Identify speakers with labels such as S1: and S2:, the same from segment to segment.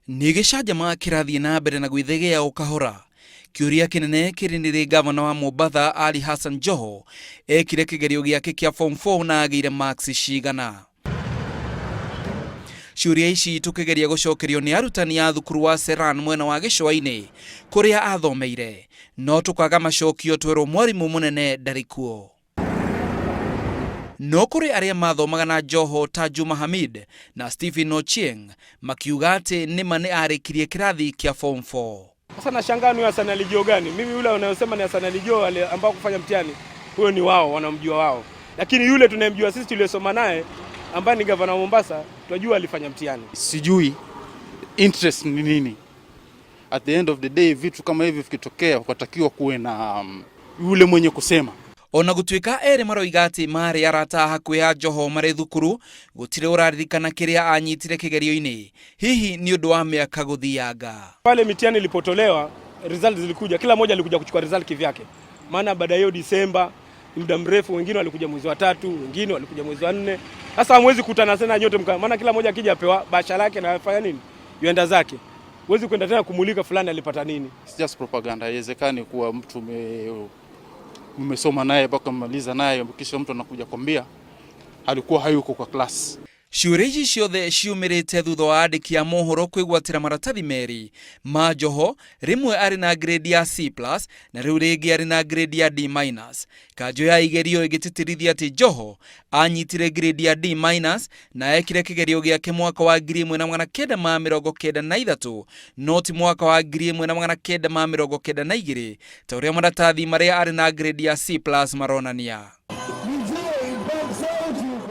S1: Nĩ gĩcanjama kĩrathiĩ na mbere na gwĩthegea o kahora. Kĩũria kĩnene kĩrĩ nĩ rĩ ngavana wa Mombatha Ali Hassan Joho ekire kĩgerio gĩake kĩa form 4 na agĩire marks cigana. Ciũria ici tũkĩgeria gũcokerio nĩ arutani a thukuru wa Seran mwena wa gĩcũa-inĩ kũrĩa athomeire, no tũkaga macokio twerwo mwarimũ mũnene ndarĩ kuo. No kũrĩ arĩa mathomaga na Joho ta Juma Hamid na Stephen Ochieng makiuga atĩ nĩma nĩ arĩkirie kĩrathi kĩa form 4.
S2: Sasa nashangaa ni Hassan Ali Joho gani? Mimi yule unayosema ni Hassan Ali Joho ambao kufanya mtihani huyo ni wao, wanamjua wao, lakini yule tunayemjua sisi tuliyosoma naye ambaye ni gavana wa Mombasa tunajua alifanya mtihani.
S3: Sijui interest ni nini. At the end of the day, vitu kama hivi vikitokea, kwatakiwa kuwe na yule mwenye kusema.
S1: Ona gũtuĩka erĩ maroiga atĩ marĩ arata a hakuhĩ a Joho marĩ thukuru, gũtirĩ ũraririkana kĩrĩa anyitire kĩgerio-inĩ, hihi nĩ ũndũ wa mĩaka gũthianga.
S2: Pale mitihani ilipotolewa, result zilikuja, kila mmoja alikuja kuchukua result kivyake, maana baada ya hiyo Disemba muda mrefu, wengine walikuja mwezi wa tatu, wengine walikuja mwezi wa nne. Sasa hamwezi kutana tena nyote, maana kila mmoja akija apewa bahasha lake na afanya nini, yuenda zake, huwezi kwenda tena kumulika fulani alipata nini.
S3: It's just propaganda. Haiwezekani kuwa mtu umesoma naye mpaka mmaliza naye, kisha mtu anakuja kwambia alikuwa hayuko kwa class.
S1: Ciũria ici ciothe ciumĩrĩte thutha wa andĩki a mohoro kwĩgwatĩra maratathi merĩ ma Joho, rĩmwe arĩ na grade ya C+ na rĩu rĩngĩ arĩ na grade ya D-. Kanjũ ya igerio ĩgĩtĩtĩrithia atĩ Joho anyitire grade ya D- na ekire kĩgerio gĩake mwaka wa 1993, no ti mwaka wa 1992 ta ũrĩa maratathi marĩa arĩ na grade ya C+ maronania.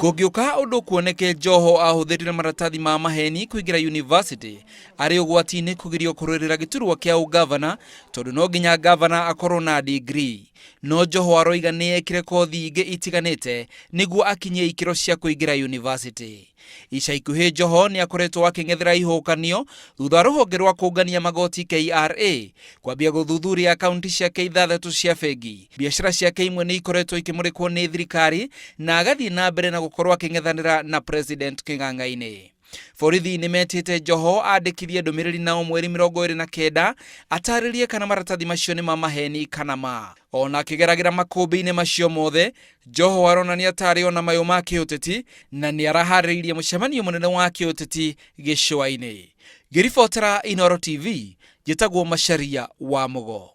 S1: Kũngĩũka ũndũ kuoneke Joho ahũthĩrire maratathi ma maheni kũingĩra university, arĩ ũgwati-inĩ kũgirio kũrũĩrĩra gĩturwa kĩa ũgavana, tondũ no nginya gavana akorwo na degree. No Joho aroiga nĩ ekire kothi ingĩ itiganĩte nĩguo akinyie ikĩro cia kũingĩra university. Ica ikuhĩ Joho nĩ akoretwo akĩng'ethera ihũkanio thutha wa rũhonge rwa kũngania magoti KRA kwambia gũthuthuria akaunti ciake ithathatũ cia bengi. Biacara ciake imwe nĩ ikoretwo ikĩmũrĩkwo nĩ thirikari na agathiĩ na mbere na gũkorwo akĩng'ethanĩra na President kĩng'ang'a-inĩ. Borithi nĩ metĩte Joho andĩkithie ndũmĩrĩri nao mweri 29 atarĩrie kana maratathi macio nĩ ma maheni kana ma. Ona akĩgeragĩra makũmbĩ-inĩ macio mothe, Joho aronania tarĩ ona mayũ ma kĩũteti na nĩ araharĩrĩirie mũcemanio mũnene wa kĩũteti gĩcũa-inĩ. Ngĩribotera Inooro TV, njĩtagwo Macharia wa Mũgo.